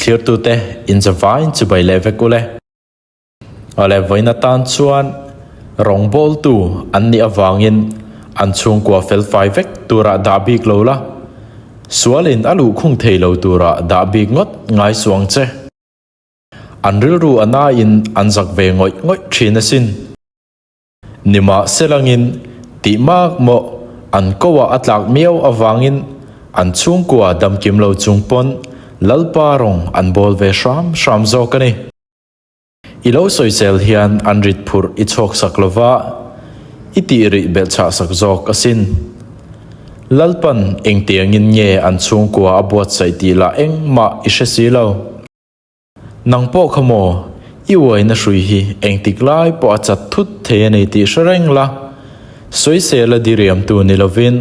Thlirtute inzavain chibai leh vek ule. Awle vawiin atan chuan rawngbawltu an nih avangin an chhungkua felfai vek turah dah bik lo la, sualin a luhkhung thei lo turah dah bik ngawt ngai suang che. An rilru a nain an zak ve ngawih ngawih thin asin. Nimahselangin tih mak maw an koah a tlak miau avangin an chhungkua damkim lo chung pawn Lalpa rawng an bawl ve hram hram zawk a ni. I lo sawisel hian an rit phurh i chhawk sak lova, i tih rih belhchhah sak zawk asin. Lalpan engtiangin nge an chhungkua a buatsaih tih lah engmah i hre si lo. Nang pawh kha maw, i uaina hrui hi engtik lai pawh a chat thut thei a ni tih hre reng la. Sawisel a diriamtu ni lovin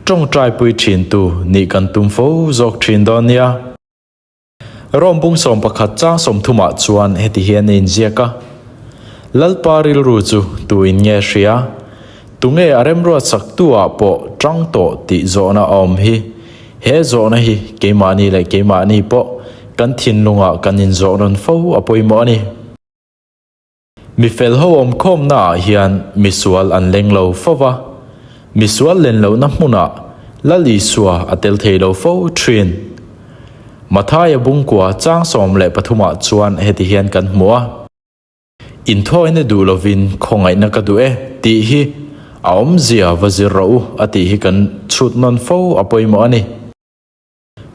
tawngtaipui thintu nih kan tum fo zawk thin dawn nia. Rom bung 11 chang 30 ah chuan heti hian a inziak a, Lalpa rilru chu tuin nge hria? Tunge a remruat saktu ah pawh tang tawh tih zawhna a awm hi. He zawhna hi keimahni leh keimahni pawh kan thinlungah kan inzawh rawn fo a pawimawh a ni. Mifel ho awmkhawmna ah hian misual an leng lo fo va, misual len lohna hmunah Lal Isua a tel thei lo fo thin. Mathaia bungkua chang 13 ah chuan heti hian kan hmu a. Inthawina duh lovin khawngaihna ka duh e tih hi a awmzia va zir rawh u a tih hi kan chhut nawn fo a pawimawh a ni.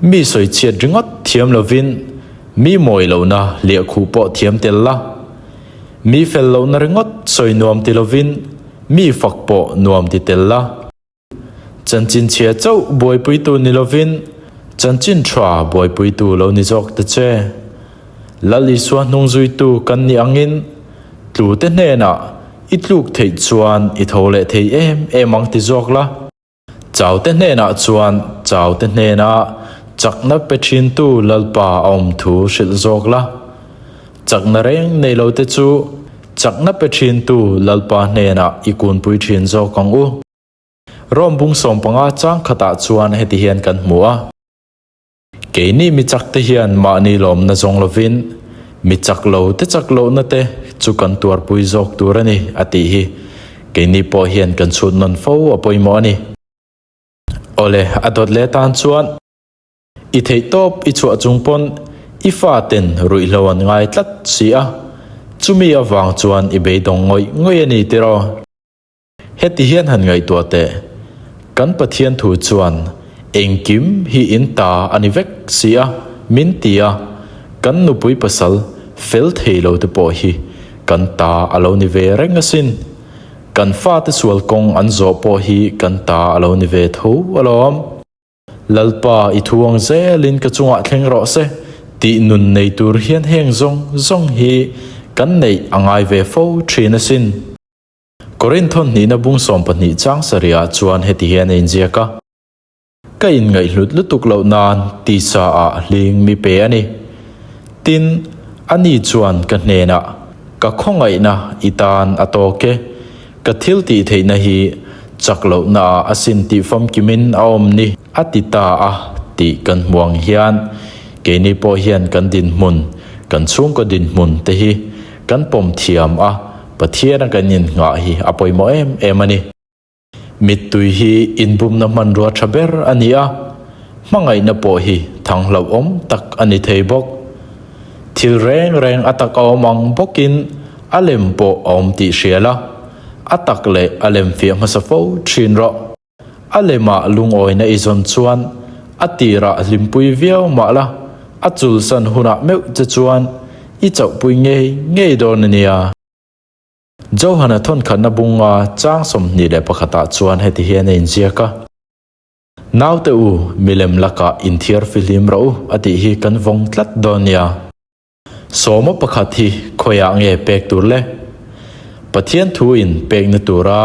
Mi sawichhiat ringawt thiam lovin mi mawi lohna liahkhuh pawh thiam tel la. Mi fel lohna ringawt sawi nuam ti lovin mi fak pawh nuam ti tel la. Chanchin chhia chauh buaipuitu ni lovin chanchin tha buaipuitu lo ni zawk ta che. Lal Isua hnungzuitu kan nih angin tlute hnenah i tluk theih chuan i tho leh thei em em ang ti zawk la. Chaute hnenah chuan chaute hnena chakna pe thintu Lalpa a awm thu hrilh zawk la. Chakna reng nei lote chu chakna pe thintu Lalpa hnenah i kunpui thin zawk ang u. Rom bung 15 chang khatah chuan heti hian kan hmu a. Keini mi chak te hian mahni lawmna zawng lovin mi chak lo te chak lohna te chu kan tuarpui zawk tur a ni a tih hi keini pawh hian kan chhut nawn fo a pawimawh a ni. Awle, a dawt leh tan chuan i theih tawp i chhuah chung pawn i fa ten ruihhlo an ngai tlat si a, chumi avang chuan i beidawng ngawih ngawih a ni tiraw? Heti hian han ngaihtuah teh, kan Pathian thu chuan engkim hi in ta a ni vek si a, min ti a, kan nupui pasal fel thei lo te pawh hi kan ta a lo ni ve reng asin. Kan fate sual kawng an zawh pawh hi kan ta a lo ni ve tho alawm. Lalpa i thu ang zelin ka chungah thleng rawh se tih nun nei tur hian heng zawng zawng hi kan neih a ngai ve fo thin asin. Korinth hnihna bung 12 chang sarihah chuan heti hian a inziak a, Ka inngaihhlut lutuk loh nan tisa ah hling mi pe a ni. Tin, ani chuan ka hnenah, Ka khawngaihna i tan a tawk e, ka thil tih theihna hi chak lohna ah a sin tih famkimin a awm ni, a ti ta a tih kan hmu ang hian keini pawh hian kan dinhmun, kan chhungkaw dinhmun te hi kan pawm thiam a, Pathiana kan innghah hi a pawimawh em em a ni. Mittui hi inbumna hmanrua tha ber a ni a, hmangaihna pawh hi thang hlauhawm tak a ni thei bawk. Thil reng reng a tak a awm ang bawkin a lem pawh a awm tih hria la, a tak leh a lem fiah hmasa fo thin rawh. A lemah lungawina i zawn chuan a tirah hlimpui viau mah la, a chulsan hunah meuh che chuan i chauhpui ngei ngei dawn a nia. Johana thawnkhatna bunga chang 21 ah chuan heti hian a inziak a, Naute u, milem lakah inthiar fihlim rawh u a tih hi kan vawng tlat dawn nia. Sawma pakhat hi khawiah nge pek tur le? Pathian thu in pekna tura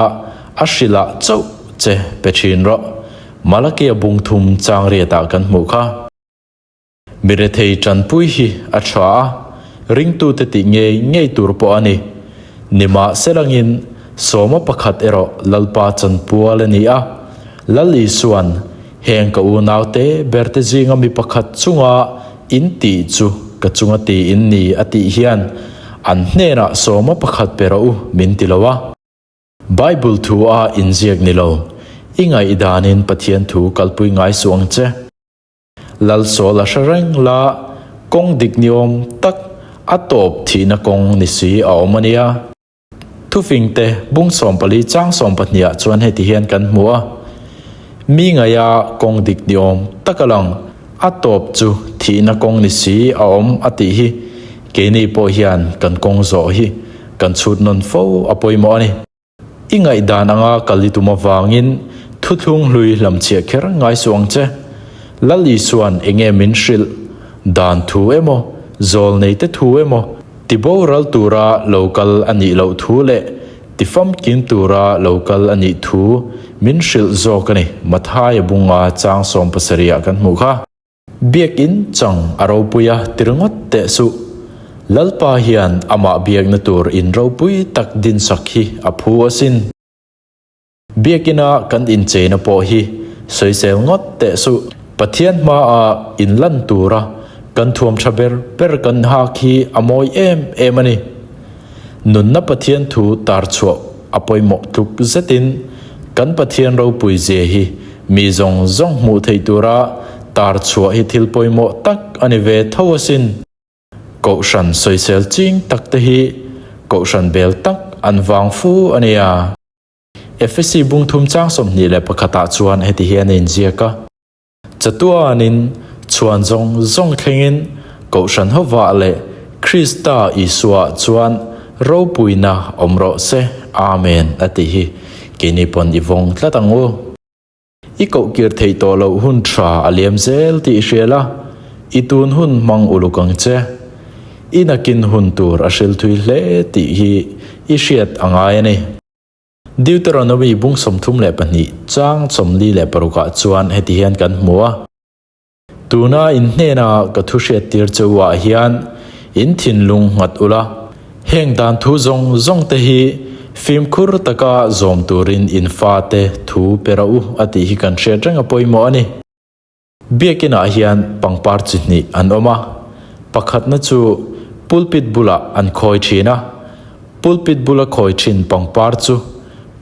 a hrilh ah chauh che pe thin rawh. Malakia bung thum chang riatah kan hmuh kha. Mi rethei tanpui hi a tha a, ringtute tih ngei ngei tur pawh a ni. Nimahselangin sawma pakhat erawh Lalpa chanpual a ni a, Lal Isuan heng ka unaute berte zinga mi pakhat chunga. in tih chu ka chunga ti in ni a tih hian an hnenah sawma pakhat pe rawh u min ti lo a. Bible thu a inziak ni lo, i ngaihdanin Pathian thu kalpui ngai suh ang che. Lalsawl a hre reng la, kawng dik ni awm tak a tawp thihna kawng ni si a awm a nia. Thufingte bung 14 chang 12 ah chuan heti hian kan hmu a, Mi ngaia kawng dik ni awm tak a lang, a tawp chu thihna kawng ni si a awm a tih hi keini pawh hian kan kawng zawh hi kan chhut nawn fo a pawimawh a ni. I ngaihdan anga kal i tum avangin thuthlung hlui hlamchhiah kher ngai suh ang che. Lal Isua'n enge min hrilh? Dan thu emaw, zawlneite thu emaw, Ti boral tura lo kal a nih loh thu leh ti famkim tura lo kal a nih thu min hrilh zawk a ni, Mathaia bunga chang 70 ah kan hmuh kha. Biakinn chang a ropui a ti ringawt teh suh. Lalpa hian amah biakna tur in ropui tak dinsak hi a phu asin. Biakina kan incheina pawh hi sawisel ngawt teh suh. Pathian hmaah inlan tura kan thuam tha ber ber kan hak hi a mawi em em a ni. Nunna Pathian thu tar chhuah a pawimawh tluk zetin kan Pathian ropui zia hi mi zawng zawng hmuh theih tura tar chhuah hi thil pawimawh tak a ni ve tho asin. Kohhran sawisel ching tak te hi kohhran bel tak an vang fu a nia. Efesi bung thum chang 21 ah chuan heti hian a inziak a, Chatuanin chhuan zawng zawng thlengin Kohhran hovah leh Krista Isuaah chuan ropuina awm rawh se, Amen a tih hi keini pawn i vawng tlat ang u. I kohkir theih tawh loh hun tha a liam zel tih i hria la, i tun hun hmang uluk ang che. I nakin hun tur a hril thui hle tih hi i hriat a ngai a ni. Deuteronomy bung 32 chang 46 ah chuan heti hian kan hmu a, Tuna in hnena ka thu hriattir che u ah hian in thinlung nghat ula, heng dan thu zawng zawng te hi fimkhur taka zawm turin in fate thu pe rawh u a tih hi kan hriat reng a pawimawh a ni. Biakinah hian pangpar chi hnih an awm a, pakhatna chu pulpit bulah an khawi thin a, pulpit bula khawi thin pangpar chu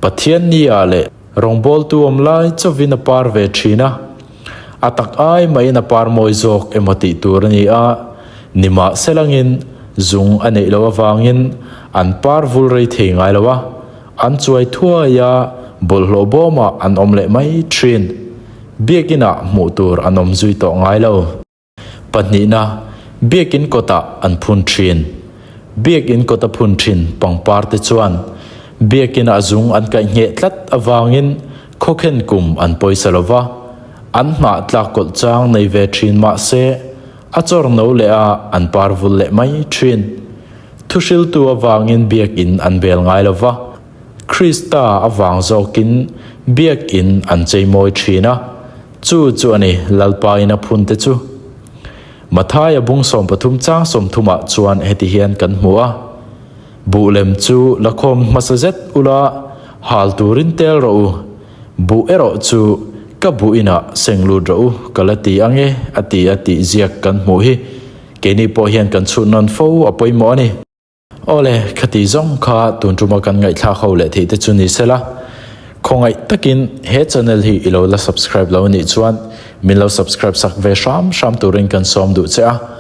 Pathian ni-ah leh rawngbawltu awm lai chauhin a par ve thin a, a tak ai mahin a par mawi zawk emaw tih tur a ni a, nimahselangin zung a neih loh avangin an par vul rei thei ngai lo a, an chuai thuai a, bawlhhlawh bawmah an awm leh mai thin. Biakinah hmuh tur an awm zui tawh ngai lo. Pahnihna, Biakin kawtah an phun thin. Biakin kawta phun thin pangpar te chuan Biakinah zung an kaih ngheh tlat avangin khawkhen kum an pawisa lo va, an hnah tlak kawlh chang nei ve thin mah se a chawr no leh a an par vul leh mai thin. Thuhriltu avangin Biakin an bel ngai lo va. Krista avang zawkin biakin an cheimawi thin a, chu chu a ni Lalpa in a phun te chu. Mathaia bung 13 chang 30 ah chuan heti hian kan hmu a, Buh lem chu la khawm hmasa zet ula, hal turin tel rawh u, buh erawh chu ka buh inah seng lut rawh u ka la ti ange a ti a tih ziak kan hmuh hi keini pawh hian kan chhut nawn fo a pawimawh a ni. Awle, khati zawng kha tun tuma kan ngaihthlak ho leh theih te chu ni sela, khawngaih takin he channel hi i lo la subscribe lo anih chuan min lo subscribe sak ve hram hram turin kan sawm duh che a.